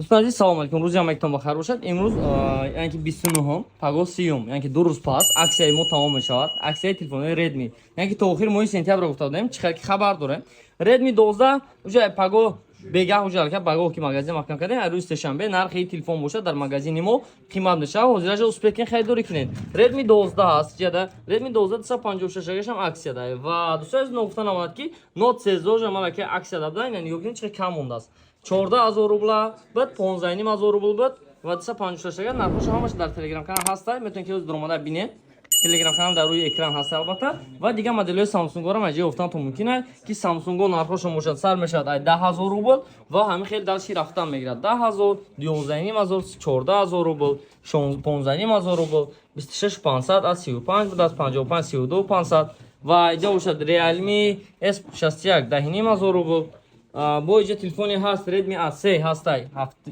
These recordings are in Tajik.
Дӯстони азиз, салом алейкум. Рӯзи ҳамагитон бахайр бошад. Имрӯз, яъне ки 29-ум, паго 30-ум, яъне ки 2 рӯз пас аксияи мо тамом мешавад. Аксияи телефонҳои Redmi. Яъне ки то охири моҳи сентябр гуфта будем, чӣ хел ки хабар дорем. Redmi 12 уже паго бегаҳ, уже алка паго ки магазин маҳкам кардем, рӯзи сешанбе нархи телефон бошад дар магазини мо қимат мешавад. Ҳозираҷа успеть кунед, харидорӣ кунед. Redmi 12 ҳаст, ҷада Redmi 12 256 гашам аксия дае. Ва дӯстони азиз, ногуфта намонад, ки Note 13 жа малака аксия дабдан, яъне нигоҳ кунед, чӣ кам мондааст. 14 000 рубла буд, 15,5 ҳазор рубл буд ва 256 ага. Нархҳоша ҳамаш дар телеграм канал ҳаста, метавонед ки дуромада бинед. Телеграм канал дар рӯи экран ҳаста, албатта. Ва дигар моделҳои Самсунгоро маҷои ёфтан мумкин аст, ки Самсунго нархҳошон бошад, сар мешавад ай 10 000 рубл ва ҳамин хел дальше рафтан мегирад: 10 000, 12,5 ҳазор, 14 000 рубл, 15,5 ҳазор рубл, 26 500 аз 35 буд, аз 55, 32 500. Ва иҷа бошад Realme S61, 10,5 ҳазор рубл. Бо иҷа телефоне ҳаст, Redmi A3 ҳастай,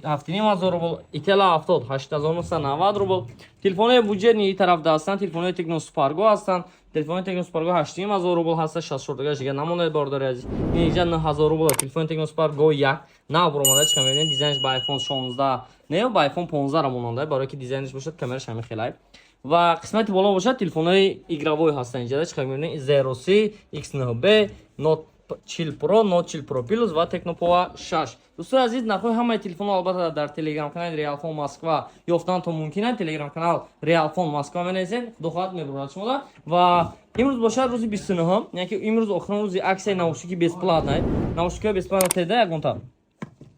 7,5 ҳазор рубл, Itel 70, 8990 рубл. Телефонҳои бюджетный и тарафда ҳастанд, телефонҳои Tecno Spark Go ҳастанд. Телефони Tecno Spark Go 8,5 ҳазор рубл ҳаста, 64 дигар намонад, бародари азиз. Ин иҷа 9000 рубл телефони Tecno Spark Go 1 нав баромада. Чӣ мебинед, дизайнш ба iPhone 16 не, ба iPhone 15 ра монанда, барое ки дизайнш бошад, камераш ҳамин хелай. Ва қисмати боло бошад, телефонҳои игровой ҳастанд. Иҷада чӣ мебинед, Zero C, X9B, Note 40 Pro, Note 40 Pro Plus ва Tecno Pova 6. Дӯстони азиз, нархҳои ҳамаи телефонҳо албатта дар телеграм канали Realphone Москва ёфтанатон мумкин аст. Телеграм канал Realphone Москва менависед, худо хоҳад, мебурад шумода. Ва имрӯз бошад рӯзи 29-ум, яъне ки имрӯз охирон рӯзи аксияи наушники бесплатный. Наушникҳои бесплатно теда ягонта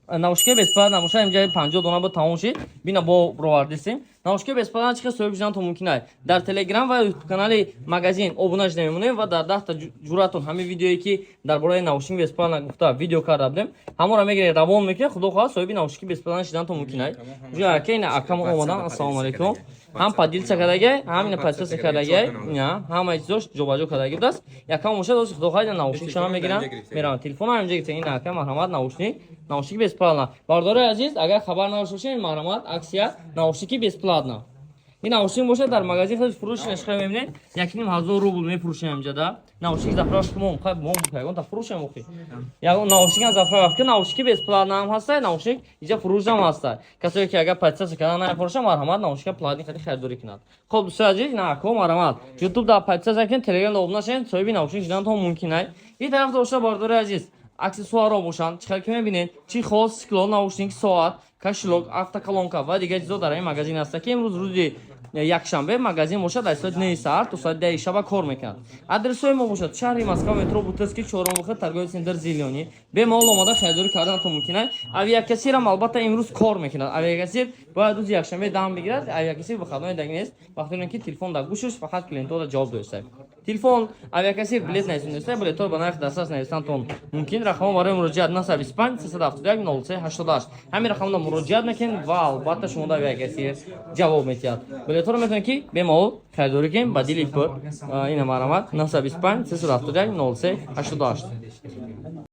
наушники бесплатно бошад, инҷа 50 дона буд, тамом шид. Бина, бо бировардистем. Наушники бесплатно чӣ хел соҳиб шудан мумкин аст? Дар телеграм ва ютуб канали магазин обуна шуда мемонем ва дар 10-та ҷуратон ҳамин видеое, ки дар бораи наушники бесплатно гуфта видео карда будем, ҳамонро мегиред, равон мекунед. Худо хоҳад, соҳиби наушники бесплатно шудантон мумкин аст. Ҷа ина акам омадан, ассалому алайкум. Ҳам поделиться кардаги, ҳам ина подписаться кардаги, ина ҳама чизош ҷобаҷо кардаги будааст. Якам бошад, ози худо хоҳад, наушникшона мегирам, меравам, телефон ҳам инҷа гирифта. Ина ака, марҳамат, наушник, наушники бесплатно. Бародарои азиз, агар хабар надошта бошед, марҳамат, аксия наушники бесплатно. Ин наушник бошад, дар магазин худ фурӯш нешха мебинед, 1,5 ҳазор рубл мефурӯшем инҷада. Наушник заправка мо мо ягон та фурӯшем охи. Ягон наушник ҳам заправка, наушники бесплатно ҳам ҳаста, наушник инҷа фурӯшам ҳаста. Касое ки агар подписаться кардан намефурӯшам, марҳамат, наушника платный хади харидорӣ кунад. Хоб, дӯстои азиз, ина ако, марҳамат, ютуб да подписаться кунед, телеграм да обуна шавед, соҳиби наушник шудантон мумкин ай. Ин тараф дошта, бародари азиз, аксессуарҳо бошанд, чӣ хел ки мебинед, чехол, стекло, наушник, соат, кошелёк, автоколонка ва дигар чизо дар ин магазин ҳаста, ки имрӯз рӯзи якшанбе магазин бошад аз соати 9 саҳар то соати 10 шаба кор мекунад. Адресҳои мо бошад: шаҳри Москва, метро Бутырский, чорум выход, торговый центр «Зелёный». Бемалол омода харидорӣ карданатон мумкин аст. Авиакассирам албатта имрӯз кор мекунад. Авиакассир бояд рӯзи якшанбе дам бигирад, авиакассир выходной даг нест, вақте он ки телефон дар гӯшаш, фақат клиентҳоро ҷавоб доиста. Телефон авиакассир билет нависониста, билетҳоро ба нархи дастрас нависантон мумкин. Рақамҳо барои муроҷиат 925 371 03 88. Ҳамин рақамро муроҷиат мекунед ва албатта шумо дар авиакассир ҷавоб медиҳад. Билетҳоро метавонед ки бемалол харидорӣ кунед ба дили пур. Ина, марҳамат, 925 371 03 88.